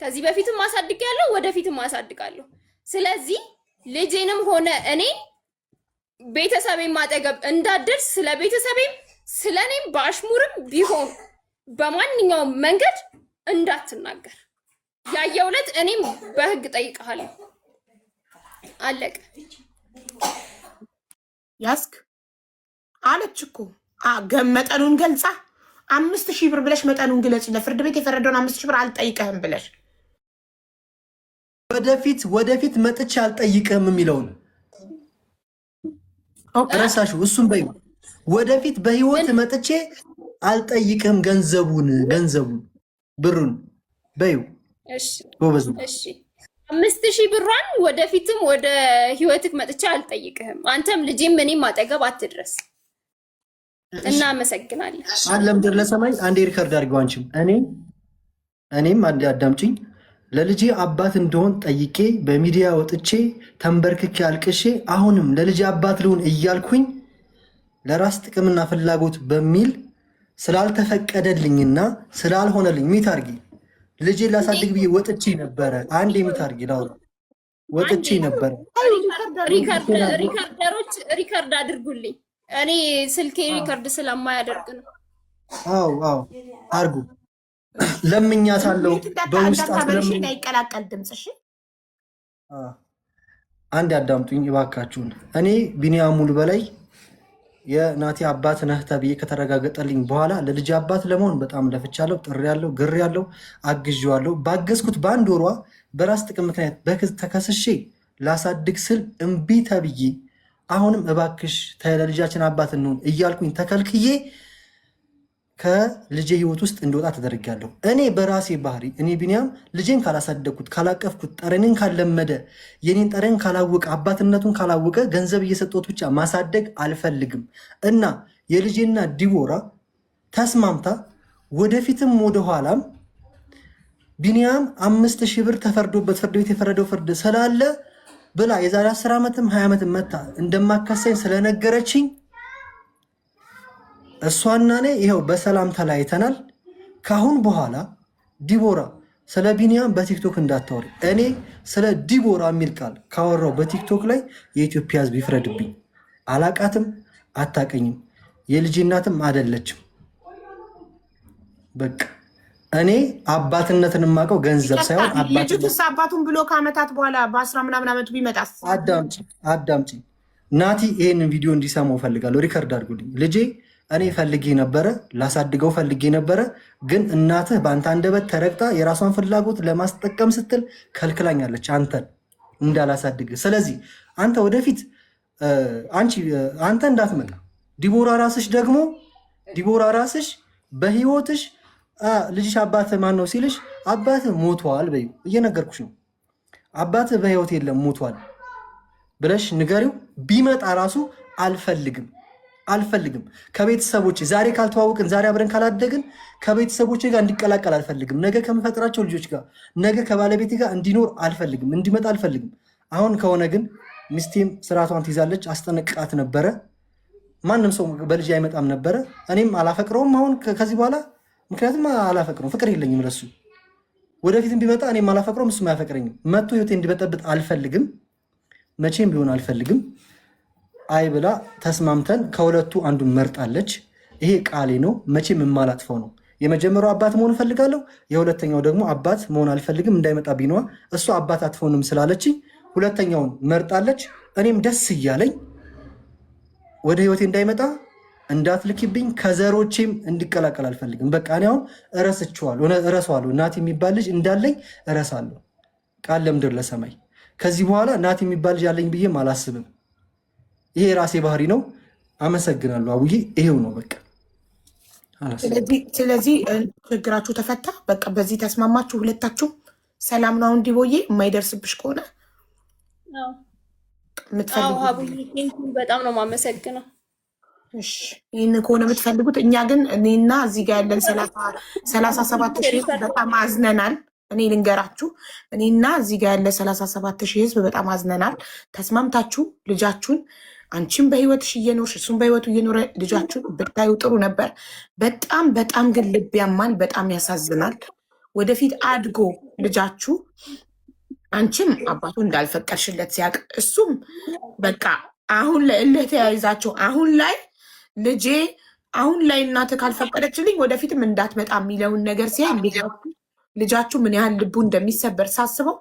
ከዚህ በፊትም አሳድጌያለሁ፣ ወደፊትም አሳድጋለሁ። ስለዚህ ልጄንም ሆነ እኔ ቤተሰቤም አጠገብ እንዳትደርስ ስለ ቤተሰቤም ስለ እኔም በአሽሙርም ቢሆን በማንኛውም መንገድ እንዳትናገር። ያየው ዕለት እኔም በህግ ጠይቀሃለሁ። አለቀ። ያስክ አለች እኮ መጠኑን ገልጻ 5,000 ብር ብለሽ መጠኑን ግለጽ። ለፍርድ ቤት የፈረደውን 5,000 ብር አልጠይቀህም ብለሽ ወደፊት ወደፊት መጥቼ አልጠይቅህም የሚለውን ረሳሽው። እሱም በይው ወደፊት በህይወት መጥቼ አልጠይቅህም ገንዘቡን ገንዘቡን ብሩን በይው። ጎበዝ። እሺ 5,000 ብሯን ወደፊትም ወደ ህይወትክ መጥቼ አልጠይቅህም። አንተም ልጄም እኔም አጠገብ አትድረስ። እናመሰግናለን። ለምድር ለሰማይ አንዴ record አድርገው። አንቺም እኔም አንዴ አዳምጪኝ። ለልጄ አባት እንደሆን ጠይቄ በሚዲያ ወጥቼ ተንበርክኬ አልቅሼ አሁንም ለልጄ አባት ልሁን እያልኩኝ ለራስ ጥቅምና ፍላጎት በሚል ስላልተፈቀደልኝና ስላልሆነልኝ mute አድርጊ። ልጄ ላሳድግ ብዬ ወጥቼ ነበረ። አንዴ mute አድርጊ ላውራ። ወጥቼ ነበረ። Recorder ኦች record አድርጉልኝ። እኔ ስልኬ record ስለማያደርግ ነው። አዎ አዎ አድርጉ። ለምኛታለሁ በውስጥ እንዳይቀላቀል ድምጽ። እሺ አንድ አዳምጡኝ እባካችሁን። እኔ ቢኒያም ሙሉ በላይ የናቲ አባት ነህ ተብዬ ከተረጋገጠልኝ በኋላ ለልጅ አባት ለመሆን በጣም ለፍቻለሁ፣ ጥሬያለሁ፣ ግሬያለሁ፣ አግዤዋለሁ። ባገዝኩት በአንድ ወሯ በራስ ጥቅም ምክንያት ተከስሼ ላሳድግ ስል እምቢ ተብዬ አሁንም እባክሽ ለልጃችን አባት እንሁን እያልኩኝ ተከልክዬ ከልጄ ህይወት ውስጥ እንድወጣ ተደርጊያለሁ። እኔ በራሴ ባህሪ እኔ ቢኒያም ልጄን ካላሳደግኩት፣ ካላቀፍኩት፣ ጠረንን ካለመደ፣ የኔን ጠረን ካላወቀ፣ አባትነቱን ካላወቀ ገንዘብ እየሰጠሁት ብቻ ማሳደግ አልፈልግም እና የልጄና ዲቦራ ተስማምታ ወደፊትም ወደኋላም ቢኒያም 5,000 ብር ተፈርዶበት ፍርድ ቤት የፈረደው ፍርድ ስላለ ብላ የዛሬ 10 ዓመትም 20 ዓመትም መታ እንደማካሰኝ ስለነገረችኝ እሷና እኔ ይኸው በሰላም ተለያይተናል። ካሁን በኋላ ዲቦራ ስለ ቢኒያም በቲክቶክ እንዳታወሪ። እኔ ስለ ዲቦራ የሚል ቃል ካወራው በቲክቶክ ላይ የኢትዮጵያ ሕዝብ ይፍረድብኝ። አላቃትም፣ አታቀኝም፣ የልጅ እናትም አደለችም። በቃ እኔ አባትነትን የማውቀው ገንዘብ ሳይሆን ልጅቱስ አባቱን ብሎ ከዓመታት በኋላ በአስራ ምናምን ዓመቱ ቢመጣስ? አዳምጪ አዳምጪ ናቲ፣ ይሄንን ቪዲዮ እንዲሰማው እፈልጋለሁ። Record አድርጉልኝ። ልጄ እኔ ፈልጌ ነበረ፣ ላሳድገው ፈልጌ ነበረ። ግን እናትህ በአንተ አንደበት ተረግጣ የራሷን ፍላጎት ለማስጠቀም ስትል ከልክላኛለች አንተን እንዳላሳድግ። ስለዚህ አንተ ወደፊት አንቺ አንተ እንዳትመጣ፣ ዲቦራ ራስሽ ደግሞ ዲቦራ ራስሽ በህይወትሽ ልጅሽ አባትህ ማን ነው ሲልሽ አባትህ ሞቷል በይው። እየነገርኩሽ ነው። አባትህ በህይወት የለም ሞቷል ብለሽ ንገሪው። ቢመጣ ራሱ አልፈልግም አልፈልግም። ከቤተሰቦቼ ዛሬ ካልተዋወቅን ዛሬ አብረን ካላደግን ከቤተሰቦቼ ጋር እንዲቀላቀል አልፈልግም። ነገ ከምፈጥራቸው ልጆች ጋር ነገ ከባለቤቴ ጋር እንዲኖር አልፈልግም፣ እንዲመጣ አልፈልግም። አሁን ከሆነ ግን ሚስቴም ስርዓቷን ትይዛለች። አስጠነቅቃት ነበረ። ማንም ሰው በልጅ አይመጣም ነበረ። እኔም አላፈቅረውም አሁን ከዚህ በኋላ ምክንያቱም አላፈቅረውም፣ ፍቅር የለኝም ለሱ። ወደፊትም ቢመጣ እኔም አላፈቅረውም፣ እሱም አያፈቅረኝም። መጥቶ ህይወቴ እንዲበጠብጥ አልፈልግም፣ መቼም ቢሆን አልፈልግም። አይ ብላ ተስማምተን ከሁለቱ አንዱን መርጣለች። ይሄ ቃሌ ነው፣ መቼም የማላጥፈው ነው። የመጀመሪያው አባት መሆን እፈልጋለሁ፣ የሁለተኛው ደግሞ አባት መሆን አልፈልግም እንዳይመጣብኝ ነዋ። እሷ አባት አትሆንም ስላለችኝ ሁለተኛውን መርጣለች። እኔም ደስ እያለኝ ወደ ህይወቴ እንዳይመጣ እንዳትልኪብኝ፣ ከዘሮቼም እንዲቀላቀል አልፈልግም። በቃ እኔ አሁን እረስቸዋለሁ፣ እረሳዋለሁ። ናቲ የሚባል ልጅ እንዳለኝ እረሳለሁ። ቃል ለምድር ለሰማይ። ከዚህ በኋላ ናቲ የሚባል ልጅ አለኝ ብዬም አላስብም። ይሄ የራሴ ባህሪ ነው። አመሰግናለሁ አቡዬ። ይሄው ነው በቃ። ስለዚህ ችግራችሁ ተፈታ። በቃ በዚህ ተስማማችሁ ሁለታችሁ፣ ሰላም ነው። አሁን ዲቦዬ የማይደርስብሽ ከሆነ የምትፈልጉት በጣም ነው የማመሰግነው። ይህን ከሆነ የምትፈልጉት እኛ ግን እኔና እዚህ ጋር ያለን 37,000 በጣም አዝነናል። እኔ ልንገራችሁ፣ እኔና እዚህ ጋር ያለ 37,000 ህዝብ በጣም አዝነናል። ተስማምታችሁ ልጃችሁን አንቺም በህይወትሽ እየኖርሽ እሱም በህይወቱ እየኖረ ልጃችሁን ብታዩ ጥሩ ነበር። በጣም በጣም ግን ልብ ያማል፣ በጣም ያሳዝናል። ወደፊት አድጎ ልጃችሁ አንቺም አባቱ እንዳልፈቀድሽለት ሲያውቅ እሱም በቃ አሁን ላይ እልህ ተያይዛችሁ አሁን ላይ ልጄ አሁን ላይ እናትህ ካልፈቀደችልኝ ወደፊትም እንዳትመጣ የሚለውን ነገር ሲያይ ልጃችሁ ምን ያህል ልቡ እንደሚሰበር ሳስበው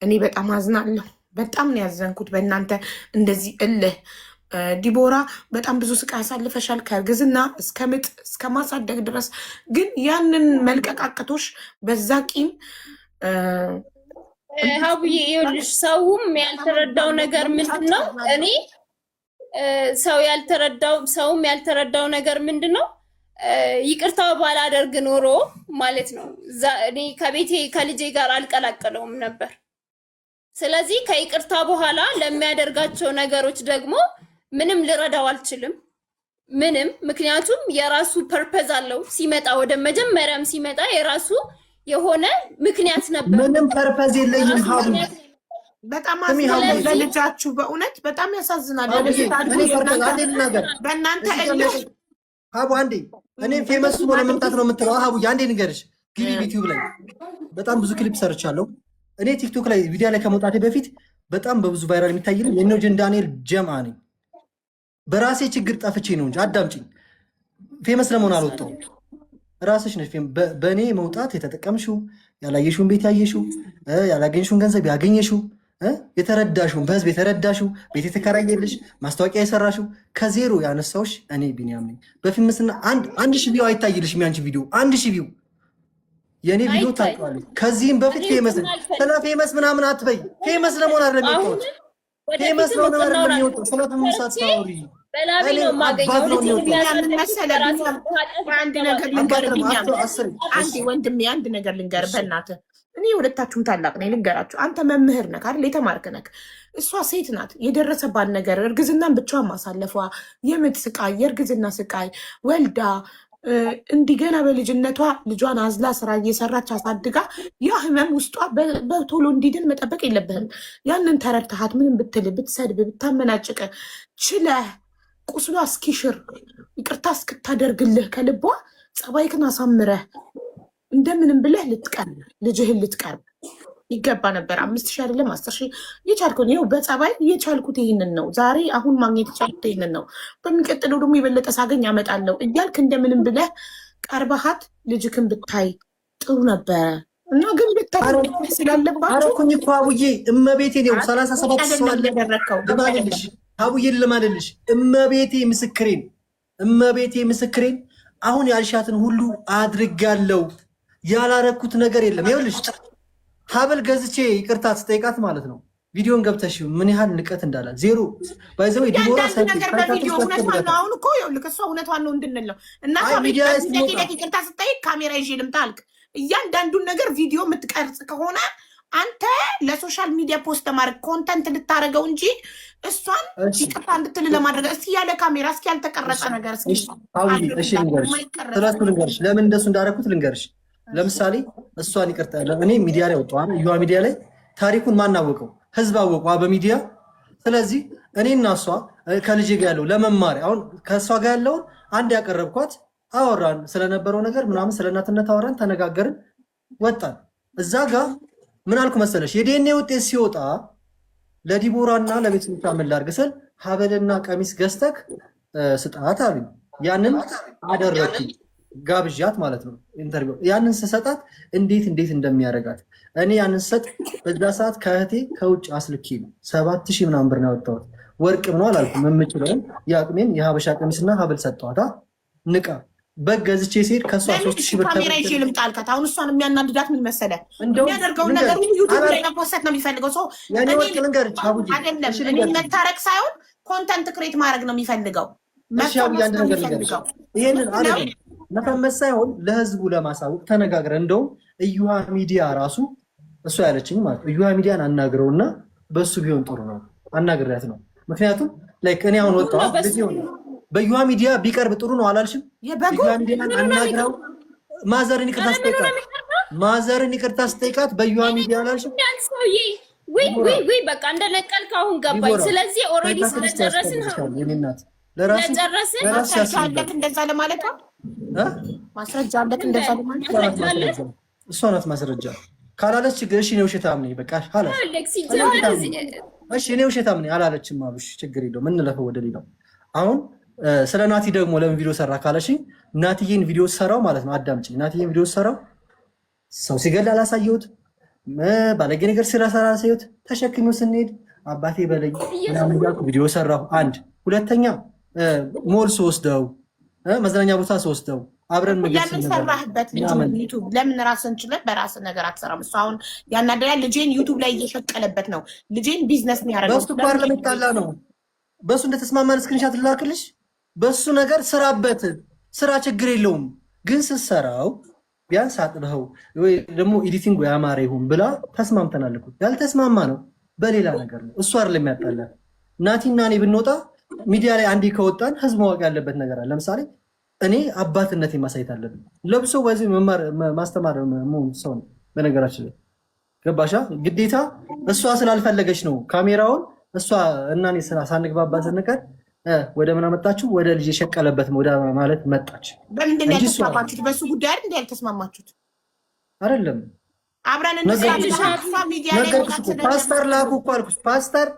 እኔ በጣም አዝናለሁ። በጣም ነው ያዘንኩት በእናንተ እንደዚህ እልህ። ዲቦራ በጣም ብዙ ስቃይ አሳልፈሻል፣ ከእርግዝና እስከ ምጥ እስከ ማሳደግ ድረስ። ግን ያንን መልቀቅ አቅቶሽ በዛ ቂም ሀቡዬ ይኸውልሽ፣ ሰውም ያልተረዳው ነገር ምንድን ነው? እኔ ሰው ያልተረዳው ሰውም ያልተረዳው ነገር ምንድን ነው? ይቅርታ ባላደርግ ኖሮ ማለት ነው እኔ ከቤቴ ከልጄ ጋር አልቀላቀለውም ነበር። ስለዚህ ከይቅርታ በኋላ ለሚያደርጋቸው ነገሮች ደግሞ ምንም ልረዳው አልችልም። ምንም፣ ምክንያቱም የራሱ purpose አለው። ሲመጣ ወደ መጀመሪያም ሲመጣ የራሱ የሆነ ምክንያት ነበር። ምንም purpose የለኝም ሀቡ። በጣም አዝናለሁ ለልጃችሁ፣ በእውነት በጣም ያሳዝናል። በእናንተ እልህ ሀቡ አንዴ እኔም famous ሆነ መምጣት ነው የምትለው ሀቡ፣ አንዴ ንገርሽ። ግቢ ዩቲዩብ ላይ በጣም ብዙ ክሊፕ ሰርቻለሁ። እኔ ቲክቶክ ላይ ቪዲዮ ላይ ከመውጣቴ በፊት በጣም በብዙ viral የሚታይልኝ የኖጅን ዳንኤል ጀምአ ነኝ። በራሴ ችግር ጠፍቼ ነው እንጂ አዳምጪኝ፣ famous ለመሆን አልወጣሁም። ራስሽ ነሽ በእኔ መውጣት የተጠቀምሽው፣ ያላየሽውን ቤት ያየሽው፣ ያላገኘሽውን ገንዘብ ያገኘሽው፣ የተረዳሽውን በህዝብ የተረዳሽው፣ ቤት የተከራየልሽ፣ ማስታወቂያ የሰራሽው፣ ከዜሮ ያነሳውሽ እኔ ቢኒያም ነኝ። በ famous ና 1,000 view አይታይልሽም። ያንቺ ቪዲዮ 1,000 view የእኔ ቪዲዮ ታውቂዋለሽ። ከዚህም በፊት famous ስለ famous ምናምን አትበይ። famous ለመሆን አይደለም የወጣሁት። famous ለመሆን አይደለም የወጣሁት። ስለ famous አታውሪ። በላቤ ነው የማገኘው። አንድ ነገር ልንገርህ ቢኒያም፣ አንዴ ወንድሜ፣ አንድ ነገር ልንገርህ በእናትህ። እኔ ሁለታችሁም ታላቅ ነኝ፣ ልንገራችሁ። አንተ መምህር ነህ አይደል? የተማርክ ነህ። እሷ ሴት ናት። የደረሰባት ነገር እርግዝናን ብቻዋን ማሳለፏ፣ የምጥ ስቃይ፣ የእርግዝና ስቃይ ወልዳ እንዲህ ገና በልጅነቷ ልጇን አዝላ ስራ እየሰራች አሳድጋ ያ ህመም ውስጧ በቶሎ እንዲድን መጠበቅ የለብህም። ያንን ተረድተሃት ምንም ብትል ብትሰድብ ብታመናጭቅ ችለህ ቁስሏ እስኪሽር ይቅርታ እስክታደርግልህ ከልቧ ጸባይክን አሳምረህ እንደምንም ብለህ ልትቀርብ ልጅህን ልትቀርብ ይገባ ነበር። 5,000 አይደለም 10,000 የቻልኩት ይኸው በጸባይ የቻልኩት ይህንን ነው። ዛሬ አሁን ማግኘት የቻልኩት ይህንን ነው። በሚቀጥለው ደግሞ የበለጠ ሳገኝ አመጣለሁ እያልክ እንደምንም ብለህ ቀርበሃት ልጅክን ብታይ ጥሩ ነበረ እና ግን ብታይ ስላለባቸው አረኩኝ እኮ አቡዬ፣ እመቤቴ ነው 37 ሰው አለ ልማልልሽ፣ አቡዬ ልማልልሽ፣ እመቤቴ ምስክሬን፣ እመቤቴ ምስክሬን። አሁን ያልሻትን ሁሉ አድርጋለሁ። ያላረኩት ነገር የለም። ይኸውልሽ ሀብል ገዝቼ ይቅርታ ስጠይቃት ማለት ነው ቪዲዮን ገብተሽ ምን ያህል ንቀት እንዳላት ዜሮ by the way ዲቦራ ነገር በቪዲዮ እውነቷን ነው። አሁን እኮ ይኸውልህ እሷ እውነቷን ነው እንድንል ነው። እና ይቅርታ ስጠይቅ ካሜራ ይዤ ልምጣ አልክ። እያንዳንዱን ነገር ቪዲዮ የምትቀርጽ ከሆነ አንተ ለ social media post ለማድረግ content ልታደርገው እንጂ እሷን ይቅርታ እንድትል ለማድረግ እስኪ ያለ ካሜራ እስኪ ያልተቀረጸ ነገር እስኪ ስለሱ ልንገርሽ፣ ለምን እንደሱ እንዳደረኩት ልንገርሽ። ለምሳሌ እሷን ይቅርታ እኔ ሚዲያ ላይ ወጣሁ፣ እዩዋ ሚዲያ ላይ ታሪኩን ማናወቀው ህዝብ አወቀው በሚዲያ። ስለዚህ እኔና እሷ ከልጄ ጋር ያለው ለመማሪያ አሁን ከእሷ ጋር ያለውን አንድ ያቀረብኳት አወራን ስለነበረው ነገር ምናምን ስለ እናትነት አወራን፣ ተነጋገርን፣ ወጣን። እዛ ጋር ምን አልኩ መሰለሽ የዲኤንኤ ውጤት ሲወጣ ለዲቦራና ለቤተሰቦቿ ምን ላድርግ ስል ሀበልና ቀሚስ ገዝተክ ስጣት አሉኝ። ያንን አደረግኩኝ። ጋብዣት ማለት ነው interview። ያንን ስሰጣት እንዴት እንዴት እንደሚያደርጋት እኔ ያንን ስሰጥ በዛ ሰዓት ከእህቴ ከውጭ አስልኬ ነው 7,000 ምናምን ብር ነው ያወጣሁት። ወርቅ ምነው አላልኩም። የምችለውን የአቅሜን የሀበሻ ቀሚስና ሀብል ሰጠኋታ። ንቃ በግ ገዝቼ ስሄድ ከእሷ 3,000 ብር ካሜራ ይዤ ልምጣ አልካት። አሁን እሷን የሚያናድዳት ምን መሰለህ? የሚያደርገውን ነገር ሁሉ ዩቲዩብ ላይ መ post ነው የሚፈልገው ሰው ወርቅ ልንገርሽ አይደለም። እኔ መታረቅ ሳይሆን content create ማድረግ ነው የሚፈልገው። መፈመስ ነው የሚፈልገው። ይሄንን አይደለም መፈመስ ሳይሆን ለህዝቡ ለማሳወቅ ተነጋግረን፣ እንደውም እዩሃ ሚዲያ ራሱ እሱ ያለችኝ ማለት ነው እዩሃ ሚዲያን አናግረውና በሱ ቢሆን ጥሩ ነው አናግሪያት ነው። ምክንያቱም like እኔ አሁን ወጣሁ በእዩሃ ሚዲያ ቢቀርብ ጥሩ ነው አላልሽም? እዩሃ ሚዲያን አናግረው mother ን ይቅርታ ስጠይቃት mother ን ይቅርታ ስጠይቃት በእዩሃ ሚዲያ አላልሽም? ውይ ውይ ውይ በቃ እንደነቀልክ አሁን ገባኝ። ስለዚህ already ስለጨረስን ማስረጃ አለክ እንደዛ ለማለት ነው። ማስረጃ አለክ እንደዛ ለማለት እሷ ናት ማስረጃ። ካላለች ችግር እሺ፣ እኔ ውሸታም ነኝ በቃ አላት። እሺ እኔ ውሸታም ነኝ አላለችም አሉሽ፣ ችግር የለውም እንለፈው ወደ ሌላው። አሁን ስለ ናቲ ደግሞ ለምን ቪዲዮ ሰራ ካለሽኝ፣ ናቲዬን ቪዲዮ ሰራው ማለት ነው። አዳምጪኝ። ናቲዬን ቪዲዮ ሰራው ሰው ሲገል አላሳየሁት፣ ባለጌ ነገር ስለሰራ አላሳየሁት። ተሸክሜው ስንሄድ አባቴ በለኝ ምናምን እያልኩ ቪዲዮ ሰራሁ። አንድ ሁለተኛ፣ ሞል ስወስደው፣ መዝናኛ ቦታ ስወስደው፣ አብረን ምግብ ለምን ሰራህበት? ዩቱብ ለምን ራስን ችለህ በራስህ ነገር አትሰራም? እሱ አሁን ያናደዳል። ልጄን ዩቱብ ላይ እየሸቀለበት ነው። ልጄን ቢዝነስ የሚያደርገው በሱ እኮ አይደለም የጣላ ነው። በሱ እንደተስማማን screenshot ልላክልሽ። በሱ ነገር ስራበት፣ ስራ ችግር የለውም ግን ስትሰራው ቢያንስ አጥበኸው ወይ ደግሞ editing ያማረ ይሁን ብላ ተስማምተናል እኮ። ያልተስማማ ነው በሌላ ነገር ነው። እሱ አይደለም ያጣላል። ናቲና እኔ ብንወጣ ሚዲያ ላይ አንዴ ከወጣን ህዝብ ማወቅ ያለበት ነገር አለ። ለምሳሌ እኔ አባትነት ማሳየት አለብን። ለብሶ በዚህ ማስተማር መሆን ሰው ነው። በነገራችን ላይ ገባሻ? ግዴታ እሷ ስላልፈለገች ነው ካሜራውን እሷ እና እኔ ሳንግባባ ስንቀር ወደ ምን አመጣችሁ? ወደ ልጅ የሸቀለበት ወደ ማለት መጣች። በምንድን ነው ያልተስማማችሁት? በእሱ ጉዳይ አይደል እንደ ያልተስማማችሁት? አይደለም አብረን ፓስተር ላኩ እኮ አልኩሽ። ፓስተር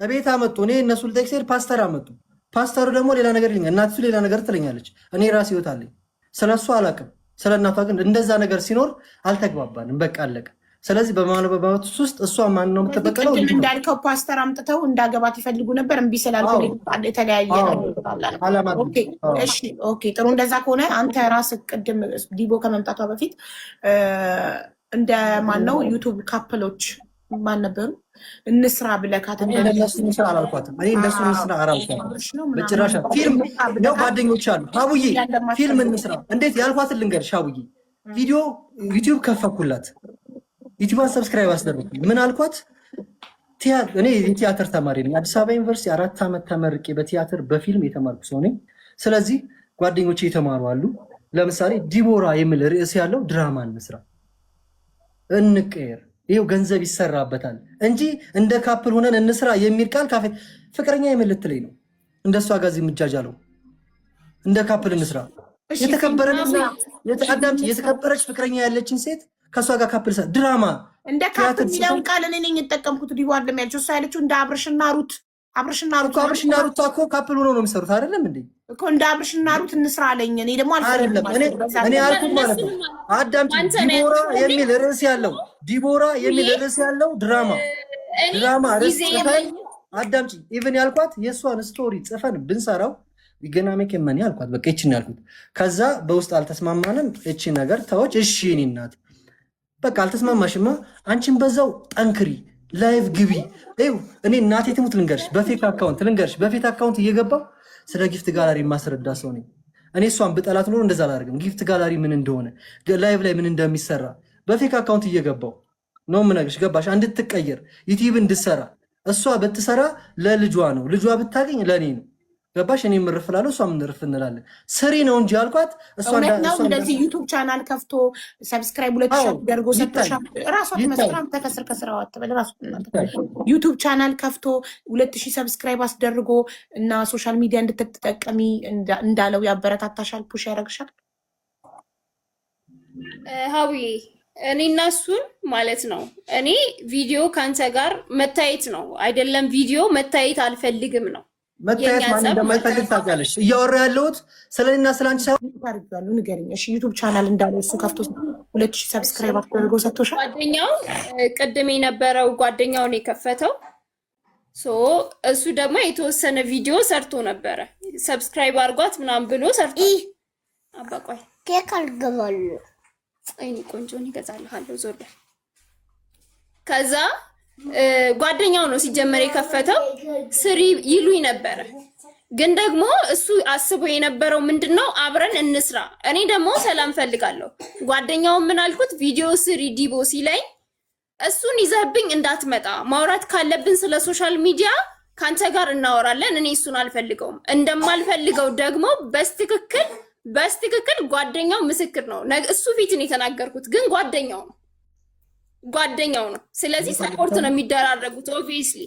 እቤት አመጡ። እኔ እነሱ ልጠይቅ ስሄድ ፓስተር አመጡ። ፓስተሩ ደግሞ ሌላ ነገር ይለኛል፣ እናቲቱ ሌላ ነገር ትለኛለች። እኔ ራሴ ህይወት አለኝ። ስለ እሱ አላውቅም፣ ስለ እናቷ ግን እንደዛ ነገር ሲኖር አልተግባባንም። በቃ አለቀ። ስለዚህ በማለት ውስጥ እሷ ማን ነው የምትበቀለው? እንዳልከው ፓስተር አምጥተው እንዳገባት ይፈልጉ ነበር። እምቢ ስላልኩ የተለያየ okay፣ ጥሩ። እንደዛ ከሆነ አንተ ራስህ ቅድም ዲቦ ከመምጣቷ በፊት እንደ ማን ነው ዩቱብ couple ኦች ማን ነበሩ እንስራ ብለካት እንደነሱ እንስራ አላልኳትም። እኔ እንደሱ እንስራ አላልኳትም በጭራሽ። ፊልም ነው ጓደኞች አሉ። አቡዬ ፊልም እንስራ እንዴት ያልኳትን ልንገርሽ አቡዬ፣ ቪዲዮ ዩቲዩብ ከፈኩላት፣ ዩቲዩብን subscribe አስደረኩ። ምን አልኳት? እኔ የቲያትር ተማሪ ነኝ። አዲስ አበባ ዩኒቨርሲቲ 4 ዓመት ተመርቄ በቲያትር በፊልም የተማርኩ ሰው ነኝ። ስለዚህ ጓደኞቼ የተማሩ አሉ። ለምሳሌ ዲቦራ የሚል ርዕስ ያለው ድራማ እንስራ፣ እንቀየር፣ ይኸው ገንዘብ ይሰራበታል እንጂ እንደ couple ሆነን እንስራ የሚል ቃል ካፌ ፍቅረኛ የምልትለኝ ነው። እንደሷ ጋር እዚህ የምጃጃለው እንደ couple እንስራ። የተከበረች ፍቅረኛ ያለችን ሴት ከእሷ ጋር couple ድራማ እንደ couple የሚለውን ቃል እኔ ነኝ የጠቀምኩት። ዲቦ አይደለም ያለችው፣ እሷ ያለችው እንደ አብርሽና ሩት አብርሽና ሩት አብርሽና ሩት እኮ couple ሆነው ነው የሚሰሩት አይደለም እንዴ? እኮ እንደ አብርሽና ሩት እንስራ አለኝ። እኔ ደግሞ አይደለም እኔ ያልኩት ማለት ነው። አዳምጪ። ዲቦራ የሚል ርዕስ ያለው ዲቦራ የሚል ርዕስ ያለው ድራማ ድራማ ርዕስ ጽፈን አዳምጪ። even ያልኳት የእሷን story ጽፈን ብንሰራው ገና make money አልኳት። በቃ ይችን ያልኩት። ከዛ በውስጥ አልተስማማንም። እቺ ነገር ተወች። እሺ የእኔ እናት በቃ አልተስማማሽማ፣ አንቺን በዛው ጠንክሪ፣ live ግቢ። ይኸው እኔ እናቴ ትሙት ልንገርሽ፣ በ fake account ልንገርሽ፣ በ fake account እየገባው ስለ gift gallery የማስረዳ ሰው ነኝ። እኔ እሷን ብጠላት ኖሮ እንደዛ አላደርግም። gift gallery ምን እንደሆነ፣ live ላይ ምን እንደሚሰራ በ fake account እየገባው ነው የምነግርሽ። ገባሽ? እንድትቀየር ዩቲዩብ እንድትሰራ እሷ ብትሰራ ለልጇ ነው፣ ልጇ ብታገኝ ለእኔ ነው። ገባሽ? እኔ ምርፍ እላለሁ፣ እሷ ምንርፍ እንላለን። ስሪ ነው እንጂ ያልኳት እሷ እውነት ነው። እንደዚህ ዩቱብ ቻናል ከፍቶ subscribe 2000 አድርጎ ሰጥቶሻል። ራሷ ትመስክራም ተከስር ከስራዋ አትበል። ራሷ ዩቱብ ቻናል ከፍቶ 2000 subscribe አስደርጎ እና social media እንድትጠቀሚ እንዳለው ያበረታታሻል፣ push ያደርግሻል። ሀዊዬ እኔ እና እሱን ማለት ነው። እኔ ቪዲዮ ከአንተ ጋር መታየት ነው አይደለም፣ ቪዲዮ መታየት አልፈልግም ነው። መታየት ማን እንደማይፈልግ ታውቂያለሽ። እያወራ ያለሁት ስለ እኔና ስለ አንቺ ሳይሆን ታርጋሉ። ንገሪኝ እሺ። ዩቱብ ቻናል እንዳለው እሱ ከፍቶ 2000 subscribe አድርጎ ሰጥቶሻል። ጓደኛው ቅድም የነበረው ጓደኛውን የከፈተው so እሱ ደግሞ የተወሰነ ቪዲዮ ሰርቶ ነበረ። subscribe አድርጓት ምናምን ብሎ ሰርቶ አባቋይ ኬክ አልገዛልም። አይኔ ቆንጆን ይገዛልሃለሁ ዞር በል። ከዛ ጓደኛው ነው ሲጀመር የከፈተው ስሪ ይሉኝ ነበረ። ግን ደግሞ እሱ አስቦ የነበረው ምንድን ነው አብረን እንስራ። እኔ ደግሞ ሰላም ፈልጋለሁ። ጓደኛውን ምን አልኩት፣ ቪዲዮ ስሪ ዲቦ ሲለኝ እሱን ይዘህብኝ እንዳትመጣ፣ ማውራት ካለብን ስለ social media ከአንተ ጋር እናወራለን። እኔ እሱን አልፈልገውም። እንደማልፈልገው ደግሞ በስትክክል በስትክክል ጓደኛው ምስክር ነው። እሱ ፊት ነው የተናገርኩት፣ ግን ጓደኛው ነው ጓደኛው ነው። ስለዚህ support ነው የሚደራረጉት obviously።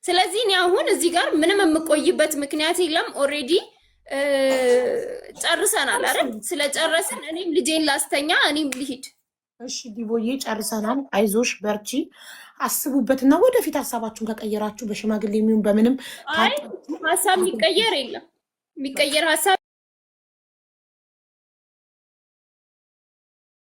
ስለዚህ እኔ አሁን እዚህ ጋር ምንም የምቆይበት ምክንያት የለም። already ጨርሰናል አይደል? ስለጨረስን እኔም ልጄን ላስተኛ፣ እኔም ልሂድ። እሺ ዲቦዬ ጨርሰናል። አይዞሽ በርቺ፣ አስቡበትና ወደፊት ሀሳባችሁን ከቀየራችሁ በሽማግሌ የሚሆን በምንም አይ ሀሳብ የሚቀየር የለም፣ የሚቀየር ሀሳብ